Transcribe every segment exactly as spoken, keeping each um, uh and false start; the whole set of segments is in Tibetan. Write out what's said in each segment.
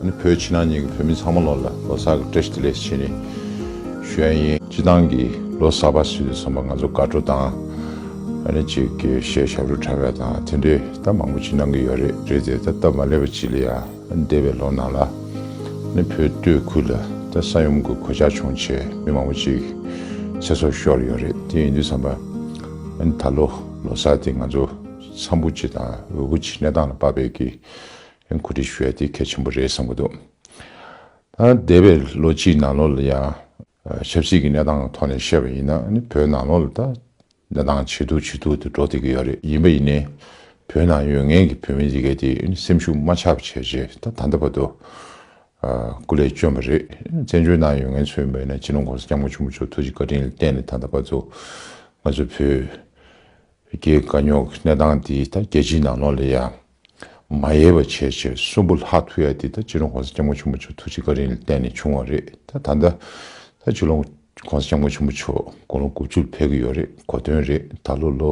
ཨ་ནི་བོད་ཕྱི་ནང་གཉིས་ཀྱི་བོད་མི་ཚང་མ་ལོ་ལ་ལོ་གསར་གྱི་བཀྲ་ཤིས་བདེ་ལེགས་ཞུ་ནས་ཞུ་ཡ་ཡིན། སྤྱི་བཏང་གི་ལོ་གསར་པ་ཟེར་དུས་ཙམ་པ་ང་ཚོ་དགའ་སྤྲོ་དང་ཨ་ནི་ཅིག་གི་གཞས་ཞབས་བྲོ་འཁྲབ་ཡ་དང་དེ་འདྲས་ད་མང་པོ་ཅིག་གནང་གི་ཡོད་རེད། རེད་དེ་ད་སྟབས་མ་ལེགས་པ་ཅིག་ལ་ཡ་ཨ་ནི་འདས་པའི་ལོ་ནང་ལ་ཨ་ནི་བོད་སྟོད་ཁུལ་ལ་ད་ས་ཡོམ་གྱི་གོད་ཆག་བྱུང་བྱས་མི་མང་པོ་ཅིག་ཚེ་སྲོག་ཤོར་ཡོད་རེད། དེ་ཡིན་དུས་ཙམ་པ་ཨ་ནི་ད་ལོ་ལོ་གསར་དེ་ང་ཚོ་འཚམ་པོ་ཅིག་དང་འོས་པོ་ཅིག་གནས་སྟངས་ལ་དཔག་པའི་གི་གོ་སྒྲིག་ཞུ་ཡ་དེ་གལ་ཆེན་པོ་རེད་བསམ་གྱི་འདུག་ད་འདས་པའི་ལོ་གཅིག་ནང་ལོགས་ལ་ཡང་ཆབ་སྲིད་ཀྱི་གནས་སྟངས་ཐོག་ནས་བཤད་པ་ཡིན་ན་ནི་བོད་ནང་ལོགས་ལ་ད་གནས་སྟངས་ཇེ་སྡུག་ཇེ་སྡུག་ཏུ་འགྲོ་བསྡད་ཀྱི་ཡོད་རེད། ཡིན་པ་ཡིན་ནའི་བོད་ནང་ཡོད་མཁན་གྱི་བོད་མི་འདི་གས་དེ་ནི་སེམས་ཤུགས་མ་ཆག་པ་བྱས་རྗེས་ད་ད་ལྟ་བར་དུ་སྐུ་ལས་བསྐྱོན་པ་རེད། བཙན་བྱོལ་ནང་ཡོད་མཁན་ཚོ་ཡིན་པ་ཡིན་ན་སྤྱི་ནོར་༸གོང་ས་༸སྐྱབས་མགོན་ཆེན་པོ་མཆོག་ཐུགས་རྗེ་བཀའ་དྲིན་ལ་བརྟེན་ནས་ད་ལྟ་བར་དུ་ང་ཚོ་བོད་རྒྱའི་དཀའ་རྙོག་གི་གནས་སྟངས་འདི་ད་རྒྱལ་སྤྱིའི་ནང་ལོགས་ལ་ཡ་མ་ཡལ་བ་བྱས་བྱས་གསོན་པོ་ལྷག་ཐུབ་ཡ་འདི་ད་སྤྱི་ནོར་༸གོང་ས་༸སྐྱབས་མགོན་ཆེན་པོ་མཆོག་ཐུགས་རྗེ་བཀའ་དྲིན་ལ་བརྟེན་ནས་བྱུང་བ་རེད། ད་ད་ལྟ་ད་སྤྱི་ནོར་༸གོང་ས་༸སྐྱབས་མགོན་ཆེན་པོ་མཆོག་དགུང་ལོ་དགུ་བཅུ་ལ་ཕེབས་ཀྱི་ཡོད་རེད། གོ་སྟོན་རེད། ད་ལོ་ལོ་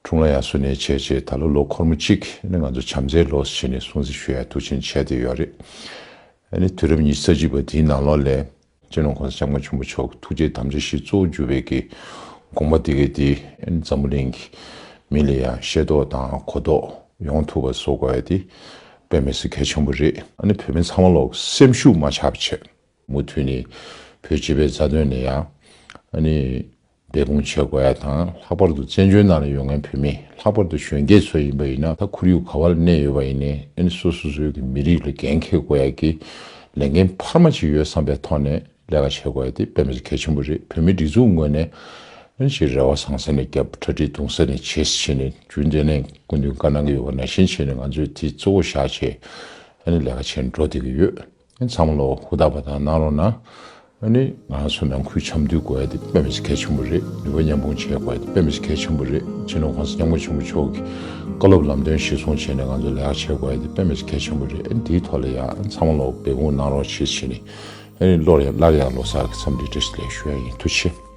འཁྲུངས་ལྷ་ཡར་སོང་ནས་བྱས་བྱས་ད་ལོ་ལོ་འཁོར་མོ་གཅིག་ནི་ང་ཚོ་བྱམས་བརྩེའི་ལོ་ཟེར་ནས་སྲུང་བརྩི་ཞུ་ཡ་ཐུགས་ཆེན་བྱས་བསྡད་ཡོད་རེད། ཨ་ནི་དུས་རབས་ཉི་ཤུ་རྩ་གཅིག་པ་འདིའི་ནང་ལོགས་ལ་སྤྱི་ནོར་༸གོང་ས་༸སྐྱབས་མགོན་ཆེན་པོ་མཆོག་ཐུགས་རྗེའི་དམ་བཅའ་བཞི་གཙོ་བོ་གྱུར་པའི་གི་དགོངས་པ་འདི་གའི་འདི་ཨ་ནི་འཛམ་བུ་གླིང་གི་མི་ལ་ཡང་ཤེས་རྟོགས་དང་གོ་རྟོགས་ཡོང་ཐུབ་པ་བཟོ་དགོས་ཡ་དེ་དཔེ་མི་སྲིད་གལ་ཆེན་པོ་རེད། ཨ་ནི་བོད་མི་ཚང་མ་ལོག་སེམས་ཤུགས་མ་ཆག་པ་བྱས་མུ་མཐུད་ནས་བོད་སྤྱི་པའི་རྩ་དོན་ལ་ཡང་ཨ་ནི་འབད་འབུངས་བྱེད་དགོས་ཡ་དང་། ལྷག་པར་དུ་བཙན་བྱོལ་ནང་ལ་ཡོད་མཁན་བོད་མི་ལྷག་པར་དུ་གཞོན་སྐྱེས་ཚོ་ཡིན་པ་ཡིན་ན་ད་ཁོར་ཡུག་ག་བ་ལ་གནས་ཡོད་པ་ཡིན་ནའི་ཨ་ནི་སོ་སོ་སོའི་གི་མི་རིགས་ལ་འགན་འཁྱེར་དགོས་ཡ་གི་ལས་འགན་འཕར་མ་ཅིག་ཡོད་བསམ་པའི་ཐོག་ནས་ལས་ཀ་བྱེད་དགོས་ཡ་དེ་དཔེ་མི་སྲིད་གལ་ཆེན་པོ་རེད། བོད་མི་སྒྲིག་འཛུགས་ངོས་ནས་ཨ་ནི་ཅིག་རེ་བ་བཟང་ས་ནས་བརྒྱབ། གྲ་སྒྲིག་གདུང་ས་ནས་བྱེད་ཟེར་བྱས་ནས་རྒྱུན་ལྡན་ནས་སྐུ་མདུན་བཀའ་གནང་གི་ཡོད་པ་ནང་བཞིན་བྱས་ནས་ང་ཚོས་དེ་གཙོ་བོ་བཞག་བྱས་ཨ་ནི་ལས་ཀ་བྱས་ནས་འགྲོ་བསྡད་ཀྱི་ཡོད། ཚང་མ་ལོ་ཧུར་ཐག་པ་དང་གནང་རོགས་གནང་། ཨ་ནི་ང་ཚོ་ནང་ཁུལ་འཆམ་མཐུན་དགོས་ཡ་དེ་དཔེ་མི་སྲིད་གལ་ཆེན་པོ་རེད། ནུས་པ་མཉམ་སྤུངས་བྱེད་དགོས་ཡ་དེ་དཔེ་མི་སྲིད་གལ་ཆེན་པོ་རེད། སྤྱི་ནོར་༸གོང་ས་༸སྐྱབས་མགོན་ཆེན་པོ་མཆོག་གི་བཀའ་སློབ་ལམ་སྟོན་གཞིར་བཟུང་བྱས་ནས་ང་ཚོ་ལས་ཀ་བྱེད་དགོས་ཡ་དེ་དཔེ་མི་སྲིད་གལ་ཆེན་པོ་རེད། ཨ་ནི་དེའི་ཐོག་ལ་ཡང་ཚང་མ་ལོ་འབད་འབུངས་གནང་རོགས་བྱེད་བྱས་ནས་ཨ་ནི་སླར་ཡང་སླར་ཡང་ལོ་གསར་གྱི་འཚམས་འདྲི་བཀྲ་ཤིས་བདེ་ལེགས་ཞུ་ཡ་ཡིན། ཐུགས་རྗེ་ཆེ།